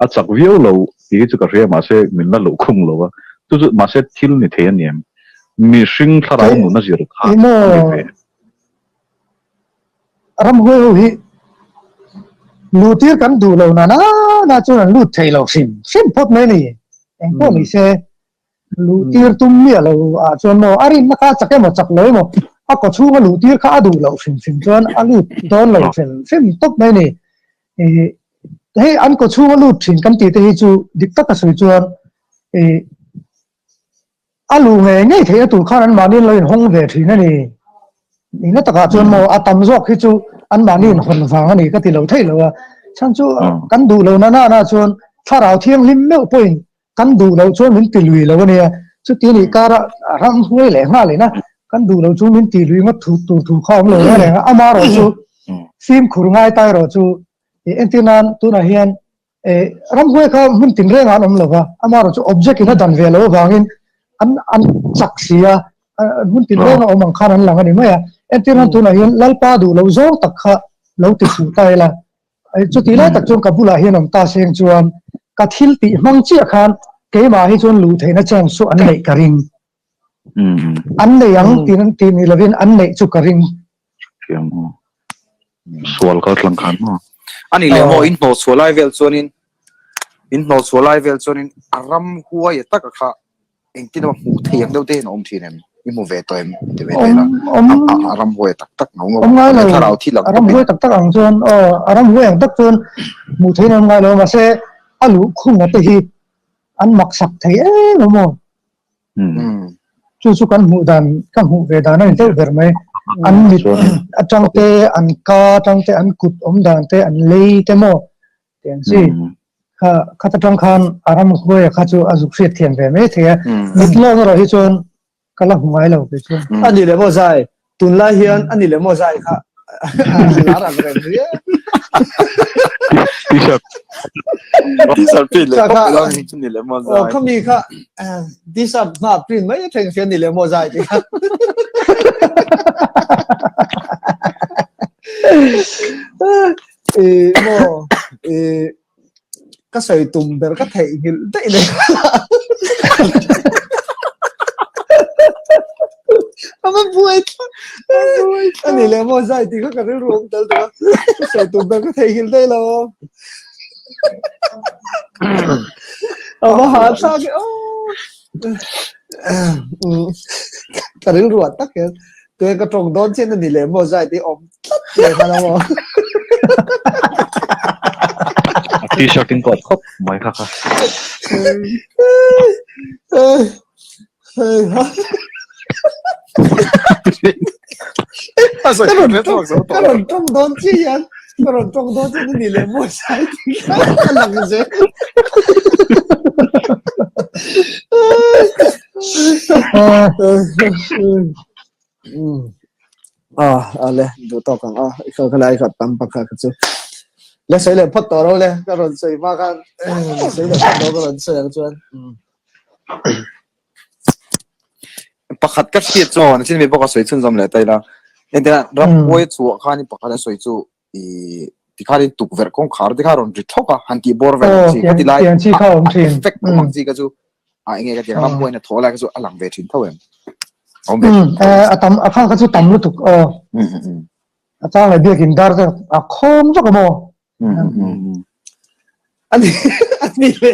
A chak viau lo tih hi chu ka hria mahse min la luh khung lo a, chu chu mahse thil ni thei a ni em? Mihring thlarau nun a zir kha a ni ve. Ramhuai ho hi luhtir kan duh lo na na na chuan an lut thei lo hrim hrim phawt mai a ni. Engpawh ni se Luhtir tum miah lo ah chuan maw a rinna kha a chak emaw chak lo emaw a kaw chhunga luhtir kha a duh loh hrim hrim chuan a lut dawn lo hrim hrim tawp mai a ni. Ih hei an kaw chhunga lut thin kan tih te hi chu dik taka sawi chuan ih a luh ngei ngei theihna tur khan anmahni an lo inhawng ve thin a ni. Nihna takah chuan maw a tam zawk hi chu anmahni inhawn vang a ni ka ti lo theih lo a, chhan chu kan duh lo na na na chuan thlarau thianghlim meuh pawhin Kan duh loh chuan min ti lui lo a nia, chuti nih kara ram hnuai leh nghal ina kan duh loh chu min ti lui ngawt thu tur thu kha awm lo reng reng a, ama erawh chu fimkhur ngai ta erawh chu entir nan tunah hian ram hnuai kha hmun tin rengah an awm lo va, ama erawh chu object in a dan ve loh avangin an an chak si a, hmun tin renga awm ang khan an lang a ni mai a, entir nan tunah hian Lalpa duh loh zawng tak kha lo ti fuh ta ila. Chutih lai tak chuan ka bulah hian awm ta seng chuan ka thil tih hmang chiah khan keimah hi chuan luh theihna chance chu an neih ka ring. An nei ang tih an tih ni lovin an neih chu ka ring. Sual kal tlang khan maw? Ani leh maw in hnawh chhuah lai vel chuanin in hnawh chhuah lai vel chuanin a ram huai taka kha Engtin emaw hmuh thei ang deuh te hian a awm thin em? I hmu ve tawh em? Ti ve thei la. Awm A ramhuai tak tak ngau ngau. Awm ngai lo. Thlarau thil ang A ramhuai tak tak ang chuan aw a ramhuai ang tak chuan hmuh theiin awm ngai lo mahse a luhkhunga te hi an maksak thei em em aw. Chu chu kan hmuh dan ka hmuh ve dan a ni deuh ber mai. An mit atang te an ka atang te an kut awm dan te an lei te maw tiang chi. Kha khata tang khan a ramhuai kha chu a zuk hriat thiam ve mai thei a. Mit lawng erawh hi chuan ka la hmu ngai lo kei chuan. A ni leh maw zai? Tunlai hian a ni leh maw zai kha lar ang reng riau. T-shirt. T-shirt print leh khawp ila ni leh maw zai. Aw khami kha T-shirt hma print mai a thleng hria ni leh maw zai tih kha. I maw i ka sawi tum ber ka theihnghilh daih leh a va buai thlak a ni leh maw zai tih kha ka rilru awm tel tawh a ka sawi tum ber ka theihnghilh daih lo a va hahthlak e aw ka rilru ah tak hian Tue ka tawng dawn chian a ni leh maw zai tih awm tlat leh kha lo maw. A t-shirt in kawt khawp mai kha kha. Ka rawn tawng dawn chiah hian ka rawn tawng dawn chian a ni leh maw zai tih kha a lang zel. Ah, ale duh tawk ang a i kha khalai kha tam pakha kha chu le sawi leh phawt tawh ro le ka rawn sawi hma khan sawi leh phawt tawh ka rawn sawi ang chuan Pakhat ka hriat chu na chin mi bawk a sawi chhunzawm leh ta ila engtin ramhuai chhuah khan pakhat a sawi chu i tikhanin tukverh kawngkhar te kha rawn ri thawk a han tih bawr vel ang chi kha ti lai tiang chi kha awm thin effect awm ang chi kha chu a enge ka tiang ram huain a thaw lai kha chu a lang ve thin tho em awm ve thin tho a tam a kha kha chu tam lutuk aw a chang leh biakin dar te a khawm vak a maw Ani ani le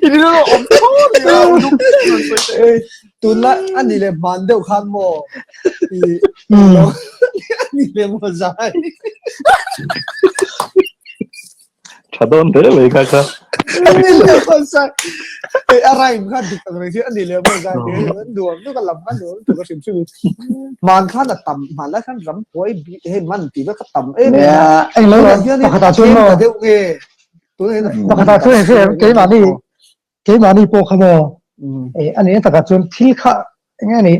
Ini lo awm tho Tunla ani le hman deuh khan maw i ani le maw zai. Tha dawn hle mai kha kha. Ani le maw zai. Hei a rhyme kha dik ang reng hi ani le maw zai ti an nuam tu ka lam kha nuam tu ka hrim hrim. Man khan a tam hman lai khan ram huai bi hei man ti ve kha tam em em a. Eng lo Tunah hian pakhatah chuan maw. ta deuh nge. Tunah hian Pakhatah chuan hei keimahni keimahni pawh kha maw eh a nih takah chuan thil kha eng nge ni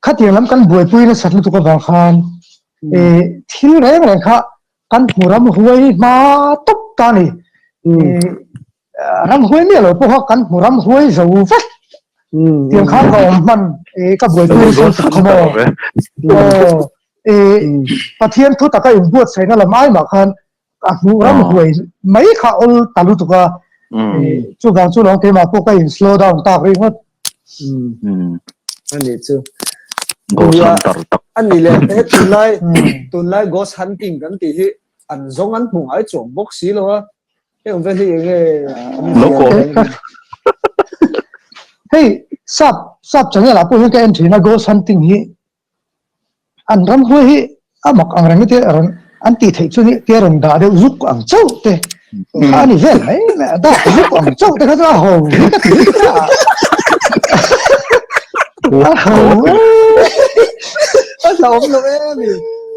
khatiang lam kan buaipui nasat lutuk avang khan eh thil reng reng kha kan hmu ram huai hma tawp ta a ni. Eh ram huai miah lo pawh kha kan hmu ram huai zo vek tiang khan ka awm hman eh ka buaipui nasat lutuk kha maw. Aw eh Pathian thu taka inbuatsaihna lam ai mah khan a hmuh ram huai mai kha awl ta lutuk a chuvang chu lawng keimah pawh ka in slow down tak ringawt. Ani chu. Ghost hunter tak. Ani le he tunlai tunlai ghost hunting kan tih hi an zawng an hmu ngai chuang bawk si lo a. Heng vel hi enge Lo ko. Hei sap sap channel ah pawh hian ka en thin a ghost hunting hi An ramhuai hi a mak ang reng te rawn an tih theih chu ni te rawn dah deuh zuk ang chauh te kha a ni vel mai mai a dak zuk ang chauh te kha chu a ho hi ka ti a a ho e a hlauhawm lo em i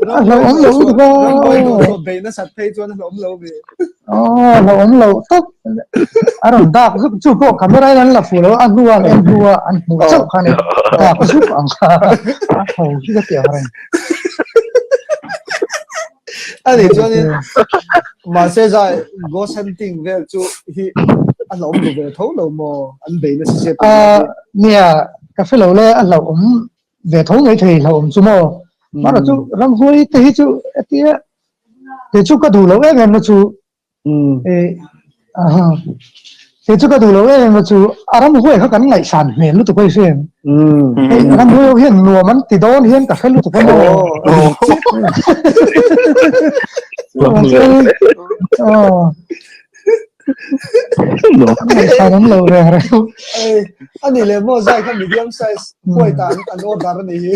a hlauhawm lo lutuk a ramhuai duh bei nasat phei chuan a hlauhawm lo ve Aw hlauhawm lo tawp a rawn dak zuk chu pawh camera in an la fuh lo a hnua an en hnua an hmuh chauh kha ni dak zuk ang kha a ho hi ka ti ang reng. Ani chuanin mahse zai ghost hunting vel chu hi a hlauhawm lo ve tho lo maw an bei nasa sia A nia ka hre lo le a hlauhawm ve tho mai thei hlauhawm chu maw mahra chu ramhuai te hi chu hetia Kei chu ka duh loh em em na chu kei chu ka duh loh em em na chu a ram huai kha kan ngaihsan hmel lutuk a i hria em? Hei ram huai ho hian nuam an ti dawn hian ka hre lutuk a maw? Ngaihsan an lo reng reng. Ani leh maw zai kha medium size huai ta an order a nih hi.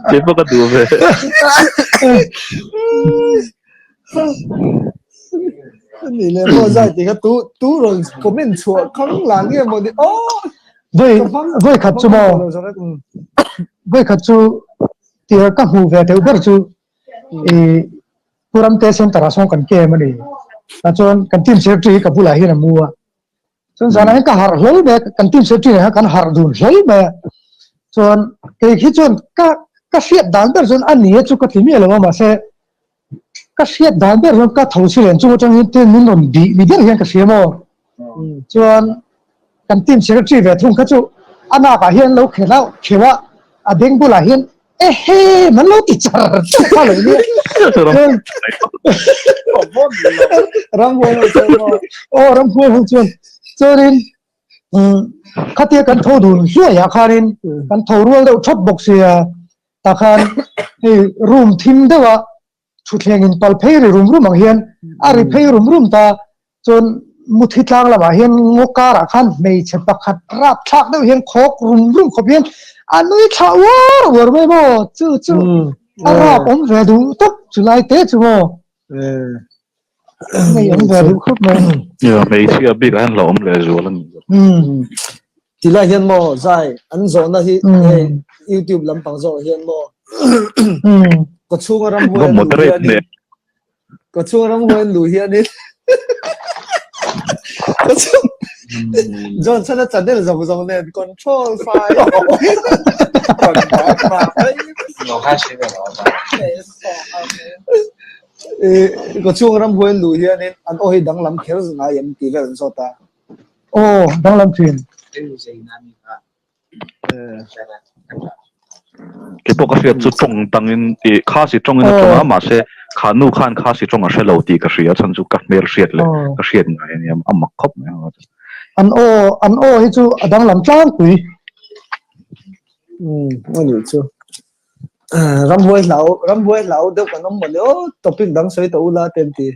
Kei pawh ka duh ve. Ani leh maw zai tih kha tu tu rawn comment chhuah khang lah nge maw ni aw. Voi voi khat chu maw. Vawikhat chu tir ka hmuh ve deuh ber chu i Pu Ramte Center ah sawn kan kem a ni. Tah chuan kan team secretary hi ka bulah hian a mu a. Chuan zanah hian ka harh hlawl mai a, kan team secretary nen khan kan harh dun hlawl mai a. Chuan kei khi chuan ka ka hriat dan ber chuan a ni a chu ka ti miah lo a mahse ka hriat dan ber chuan ka tho si len chung atang hian ten min rawn bih ni ber hian ka hria maw. Chuan kan team secretary ve thung kha chu a nakah hian lo khelh a kheuh a, a beng bulah hian ehe man lo ti char char kha lo nia. Ramhuai ho chuan maw? Aw ramhuai ho chuan chuanin khatia kan tho dun hluai ah khanin kan tho rual deuh thawt bawk sia tah khan hei room thim deuh a thutthleng in pal phei ri rum rum ang hian a ri phei rum rum ta chuan muthi tlang lamah hian ngaw karah khan hmeichhe pakhat rap thlak deuh hian khawk rum rum khawp hian a nui thlah uar uar mai maw chu chu a rap awm ve duh tawp chu lai te chu maw ngei awm ve duh khawp mai. Hmeichhia bikah hian hlauhawm leh zual a ni. Tilai hian maw zai an zawhna hi hei YouTube lampang zawh hian maw ka chhunga ram huai an luh hianin ka chhunga ram huai an luh hianin ka chhung Johnson a channel zawng zawng nen control fai ka chhunga ram huai an luh hianin an aw hi danglam kher ngai em tih vel an zawt a. Aw danglam thin. Keipawh ka hriat chu tawng dangin i khasi tawngin a tawng a mahse kha nu khan khasi tawng a hre lo tih ka hria chhan chu ka hmel hriat leh ka hriat ngai a nia a mak khawp mai ang. An aw an aw hi chu a danglam tlangpui. Umm a nih chu. Ramhuai hlau ramhuai hlau deuh kan awm mawle aw topic dang sawi tawh ula te an ti.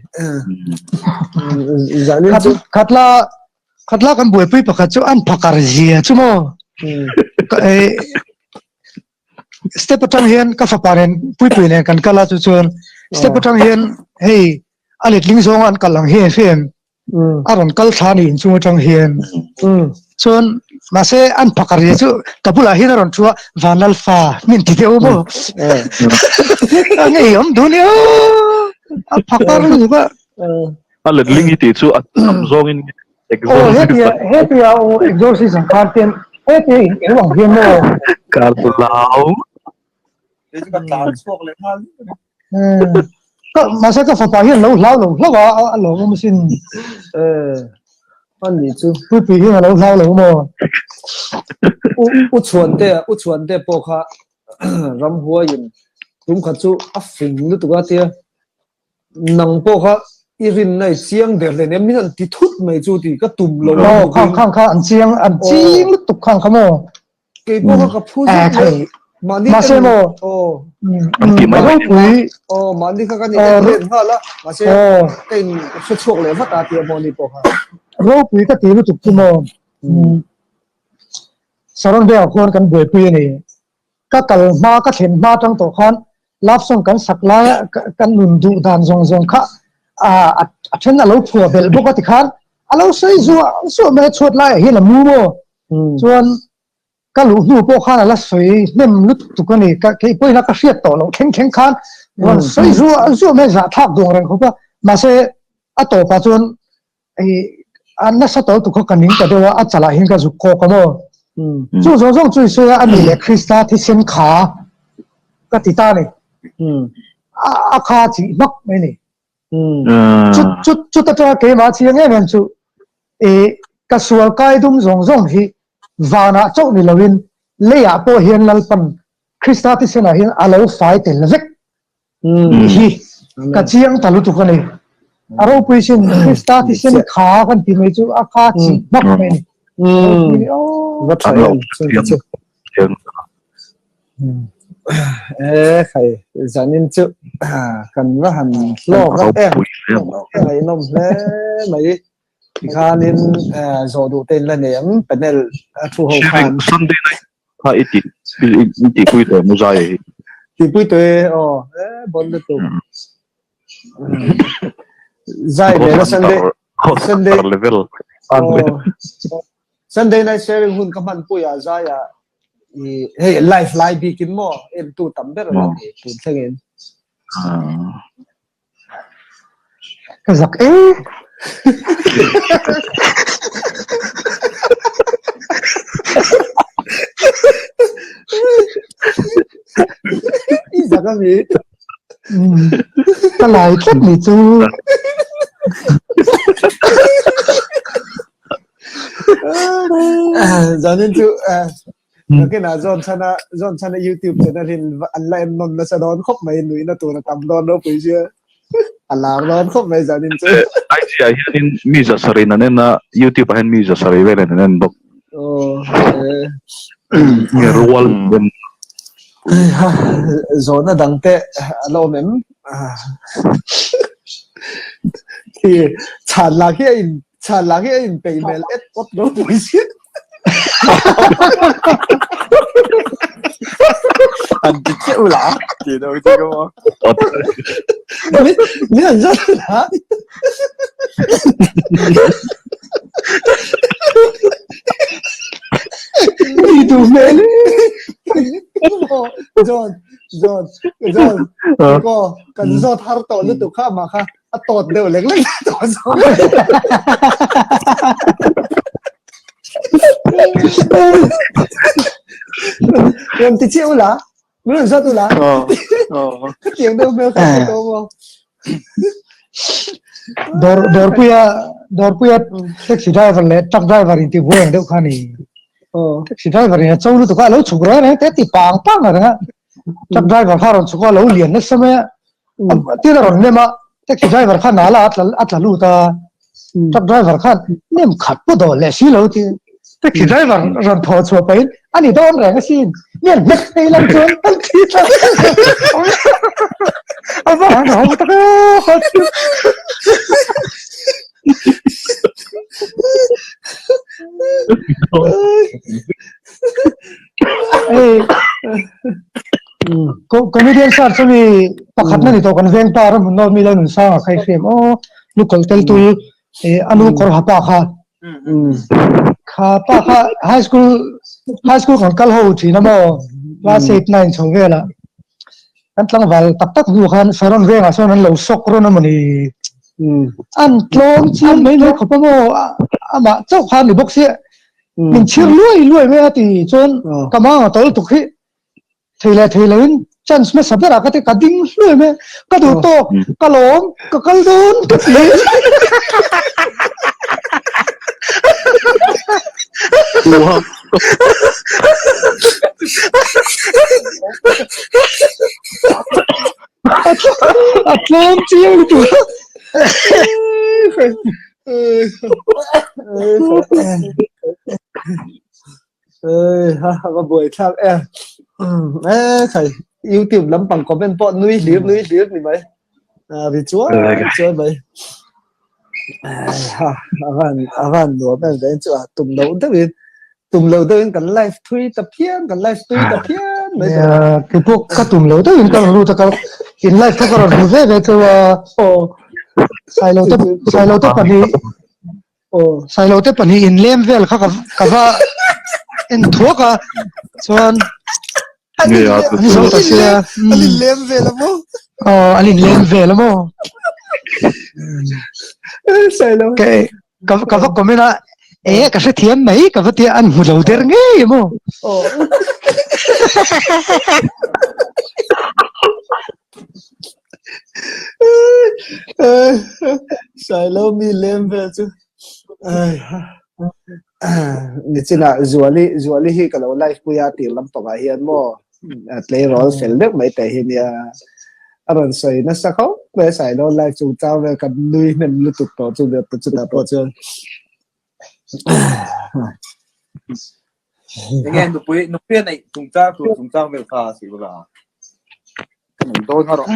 Zanin chu Khatla khatla kan buaipui pakhat chu an phakar zia chu maw. Step atang hian ka fapa nen puipui nen kan kal a chu chuan step atang hian hei a letling zawnga an kal ang hi an hria em? A rawn kal thla ni inchung atang hian chuan mahse an phakar ria chu ka bulah hian a rawn thu a Vanlal fa min ti deuh maw a ngei awm duh nia a phakar lutuk a a letling i tih chu a tam zawngin exorcism oh hetia hetia aw exorcism khan ten hetia in eu ang hian maw ka hlau ka tlan chhuak leh nghal Ka mahse ka fapa hian lo hlau lo hlauh a a lawm awm asin. Eh ani chu. Puipui hian a lo hlau lo maw? U u chhuante u chhuante pawh kha ramhuaiin tum khat chu a fing lutuk a tia nang pawh kha i rinna i chiang der hle nia min han ti thut mai chu tih ka tum lo Aw khang khang kha an chiang an ching lutuk khang kha maw? Kei pawh kha ka phu zet mai. Mahni Mahse maw? Aw. An ti mai mai. Ropui. Aw, mahni kha kan in en let nghal a. Mahse ka in hre chhuak leh vat a tia maw ni pawh kha. Ropui ka ti lutuk chu maw. Saron vengah khuan kan buaipui a ni. Ka kal hma ka thlen hma atang tawh khan love song kan sak laia kan nun duh dan zawng zawng kha a then a lo phuah belh bawk a tikhan a lo sawi zuah zuah mai a chhuat laiah hian a mu maw. Chuan ka luh hnu pawh khan a la sawi hnem lutuk a ni. Ka kei pawhin a ka hriat tawh loh thleng thleng khan rawn sawi zuah zuah mai zahthlak duang reng khawp a. Mahse a tawpah chuan hei a nasa tawh lutuk kha ka ning ta deuh a, a chalah hian ka zuk kawk a maw. Chu zawng zawng chu i sawi a, a ni leh Krista thisen kha ka ti ta a ni. A kha chih hmak mai a ni. Chu chu chuta tanga keimah chiang em em chu i ka sual kai dum zawng zawng hi vanah chauh ni loin leiah pawh hian Lalpan Krista thisenah hian a lo fai tel vek hi ka chiang ta lutuk a ni. A ropui sin Krista thisen kha kan ti mai chu a kha chih hmak mai a ni. Va tha em chu. E khai zanin chu kan va han hlawk a em ngaihnawm hle mai tikhanin zawh duh te in la nei ang panel a thu ho khan Sunday night kha i ti i ti pui tawh mu zai hi ti pui tawh e aw e bon lutuk zai ve la Sunday Sunday level Sunday night sharing hun ka hman pui a zai a. Hei live lai bikin maw entu tam ber a ni tun thlengin. Ka zak e. I zak a mi. Ka lai tlat ni chu. Zanin chu nakinah zawn chhana zawn chhana YouTube channel hin an la en nawn nasa dawn khawp mai nuihna tur a tam dawn ropui sia a lar dawn khawp mai zanin chu. IG ah hianin mi za sarih an en a, YouTube ah hian mi za sarih velin an en bawk. Nge rual en. Zawhna dangte a la awm em? Khi chhan lak hi a in Chhan lah hi a inpeih hmel et awt ropui si. An ti chiah ula ti do ti ko mo. Ni an zat la. Ni tu hmel. John, John, John. Ko kan zawt har tawh lutuk kha mah kha. A tawt deuh lek lek tawh zawk. Rawn ti chiah ula, min rawn zawt ula. Ka tiang deuh hmel kha ka tawh maw. Dawr dawrpuia dawrpuia taxi driver leh truck driver in ti buai ang deuh kha ni. Taxi driver in a cho lutuk a, a lo chhuk reng reng te a ti pang pang reng a. Truck driver kha a rawn chhuk a, a lo lian nasa mai a. Tin a rawn nem a, taxi driver khan nala a tla a tla lut a, truck driver khan nem khat pawh dawn leh si lo tiin taxi driver rawn thaw chhuah pahin a ni dawn reng asin, mi an hmet phei lam chuan an thi tlat a va han ho tak e Hei comedian search ami pakhat na ni tawh kan veng pa ram hun nawr mi lo nun sang a khai hriam aw lukawlh tel tul anu kawr ha pa kha kha pa kha high school high school kan kal ho thin a maw class 8 9 chho vela kan tlangval tak tak hnu khan saron vengah sawn an lo sawk rawn a mawni an tlawm chiang mai mai khawp a maw amah chauh khan ni bawk sia min chhir luai luai mai a ti chuan ka mang a tawl tuk hi thei leh thei loin chance hmasa berah ka ti ka ding hluai mai ka duh tawk ka lawm ka kal dawn ka ti a tlawm chiang lutuk Ha va buai thlak e. E khai YouTube lampang comment pawh nui hlir nui hlir ni mai. Ri chuai chuai mai. Ha avan avan nuam em ve chu a tum lo deuhin tum lo deuhin kan live thui ta phian kan live tui ta phian mai. Kei pawh ka tum lo deuhin ka rawn lut a ka in live kha ka rawn hmu ve ve chu a. Sailo te sailo te pahnih Sailo te pahnih in lem vel kha ka va en thuak a chuan an zo ta sia an in lem vel a maw aw an in lem vel a maw Sailo ka ka va comment a e ka hrethiam mai ka va tia an hmu lo der ngei maw Sailo mi lem vel chu nichinah Zuali Zuali hi ka lo live pui a tir lampangah hian maw tleirawl fel deuh mai te hi nia a rawn sawi nasa khawp mai Sailo live chungchang vel kan nui hnem lutuk tawh chu chutah pawh chuan. Enge nupui nupui a neih chungchang tur chungchang vel kha a sih bawk a. Ka nei dawn a rawh. An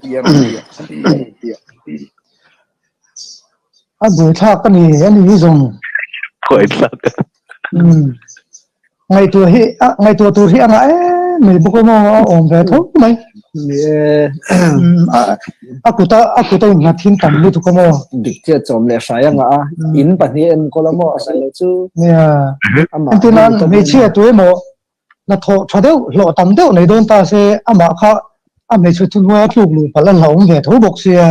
ti a rawn ti a. An ti a rawn ti a. A buaithlak a ni a ni hi zawng. Buaithlak. Um. Ngaihtuah hi a ngaihtuah tur hi a ngah em mai bawk a maw a awm ve tho mai. Ni e. A kuta a kuta innghat thin tam lutuk a maw. Dik chiah chawm leh hrai a ngah a, in pahnih a enkawl a maw a sawi loh chu. Nia. Entirnan hmeichhia tu emaw. Hnathawh tha deuh, hlawh tam deuh nei dawn ta se amah kha a hmeichhe thuhnuaia tluk luh palh a hlauhawm ve tho bawk sia.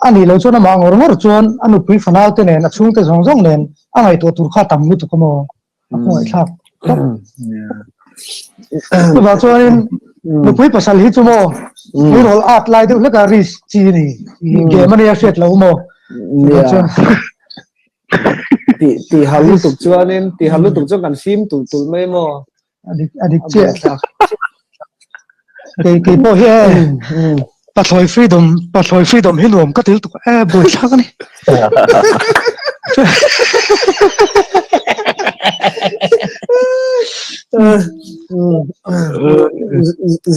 A nih loh chuan amah ngawr ngawr chuan a nupui fanau te nen a chhungte zawng zawng nen a ngaihtuah tur kha tam lutuk a maw? A khawngaih thlak tawp. Chuvang chuanin nupui pasal hi chu maw tleirawl at lai deuh hleka risk chi a ni. Game a nia hriat loh maw? Chuvang chuan Ti ti hal lutuk chuanin ti hal lutuk chuan kan fim tulh tulh mai maw? A dik a dik chiah. Kei kei pawh hi e pathlawi freedom pathlawi freedom hi nuam ka ti lutuk e buaithlak a ni.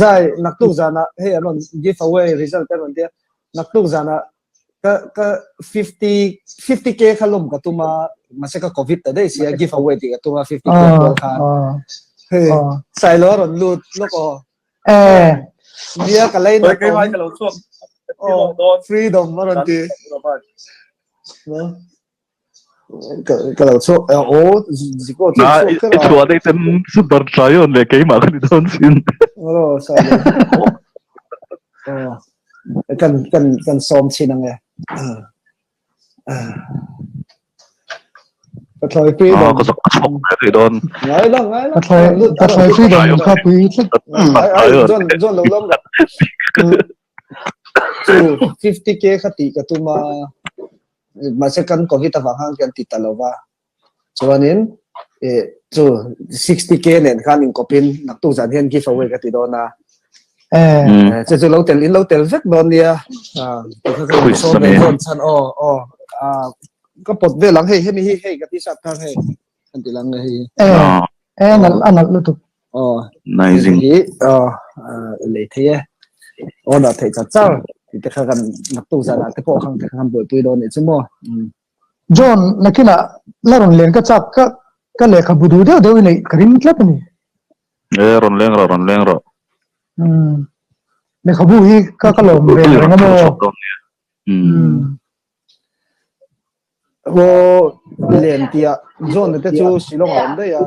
Zai naktuk zanah hei an rawn give away result an rawn tia naktuk zanah ka ka 50 50k kha lawm ka tum a mahse ka covid ta daih sia give away tih ka tum a 50k kual khan hei sailo a rawn lut lawk aw eh nia ka lei na Kei mai ka lo chhuak oh freedom a rawn ti ka ka lo chhuak aw ziko chu Na chhuak i chhuah dei ten super try on le keimah ka ni dawn sin. Oh sailo oh Kan kan kan sawm chin ang e. Pathlawi freedom. Ah, ka zak ka chhawk ve thei dawn. Ngai lo, ngai lo. Pathlawi pathlawi freedom kha pui tlat. Ai ai John John lo lam ra. Chu 50k kha ti ka tuma mahse kan covid avang khan kan ti ta lova. Chuanin chu 60k nen khan inkawpin naktuk zan hian give away ka ti dawn a. Chu chu lo tel in lo tel vek dawn nia. Sawm ve dawn chhan aw aw ka pawt vel ang hei hemi hi hei ka t-shirt thar hei kan ti lang hei. Eh nalh a nalh lutuk. Aw Amazing. Hi aw lei thei e. Order theih char char tih te kha kan naktuk zanah te pawh khang te kha kan buaipui dawn nih chu maw. John, nakinah la rawn leng ka chak ka ka lehkhabu duh deuh deuh i neih ka ring tlat a ni. E, rawn leng rawh, rawn leng rawh. Umm, lehkhabu hi ka ka lawm ve reng a maw? Umm. Aw, len tia John te chu Shillong a awm daih a.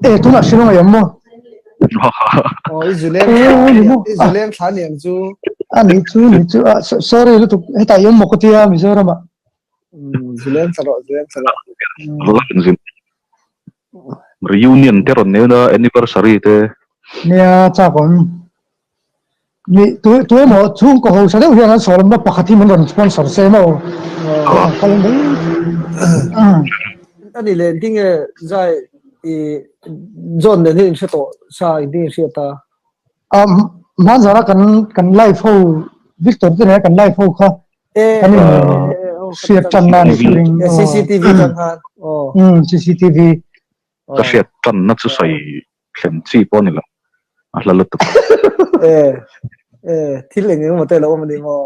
E, tunah Shillong a awm maw? Aw, i zuleng i zuleng thla niang chu. A ni chu, ni chu. Sorry lutuk, hetah i awm maw ka tia Mizoramah. Zuleng thla rawh, zuleng thla rawh. Reunion te rawn nei na, anniversary te. Nia, chak awm. Ni, tu tu emaw chhungkaw ho sa deuh hian an sawlawmna pakhat hi min rawn sponsor se maw? Kal mai. Ani leh engtin nge zai i John nen hian in hre tawh sa engtin nge hriat ta? Um, hmanzara kan kan live ho Victor te nen kan live ho kha kan in hriat tan na ni ka ring. CCTV tan khan. Oh. Um, CCTV. Ka hriat tan na chu sawi thlen chi pawh a ni lo, a hla lutuk. E, e, thil eng eng maw te lo awm a ni maw?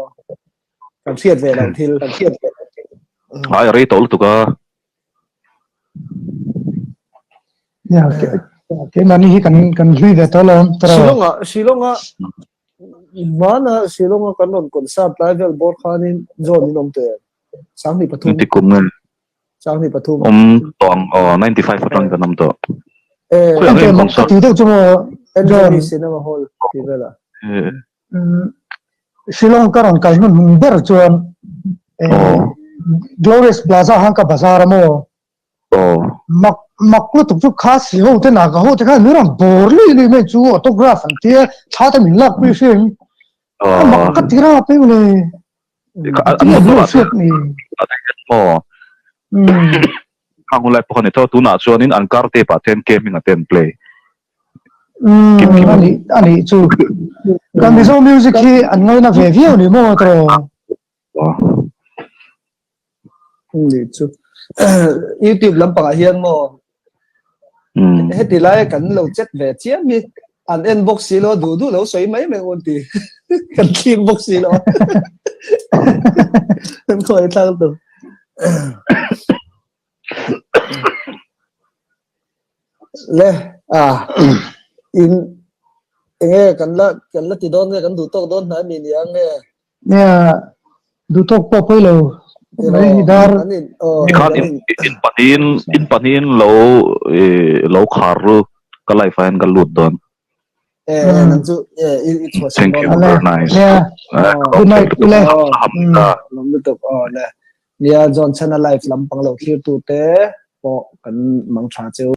Kan hriat ve loh thil. Kan hriat ve loh thil. Ai, a rei tawh lutuk a. Ya, keimahni hi kan kan hlui ve tawh lo. Shillong-ah, Shillong-ah, hmana Shillong-a kan rawn concert lai vel bawr khanin John in awm teh em? 2003. Engtik kum nge? 2003. Awm tawh ang aw, 95 atang kan awm tawh. Eh, Khawi ang Eng em mak concert? ti deuh chu maw John. Anthony Cinema Hall tih velah. Eh, Shillong ka rawn kal hmun hmun ber chuan eh, Aw. Glorious Plaza han ka bazar a maw? Aw. Mak mak lutuk chu kha si ho te naga ho te khan min rawn bawr lui lui mai chu autograph an tia thla te min lak pui hrim. Aw. Mak ka ti rap em le. An motor ah maw khang hun lai pawh kha ni tho tunah chuanin an car tape ah ten gaming ah te an play ani ani chu kan Mizo music hi an ngaina ve viau ni maw tawh ni chu YouTube lampangah hian maw heti lai kan lo chat ve chiam hi an en bawk si lo duh duh lo sawi mai mai un ti kan thlir bawk si lo kan khawi thlak tu le a in enge kan la kan la ti dawn nge kan duh tawk dawn hnai mi ni ang nge nia duh tawk pawh pawi lo. Mai dar. Khan in in pahnihin in pahnihin lo lo khar ru ka life ah hian ka lut dawn. Eh nang chu eh i i chhuah Thank you very nice. Yeah. Good night ule. Lom lutuk aw le. Nia John Chana life lampang lo thlir tu te pawh kan mang tha cheu.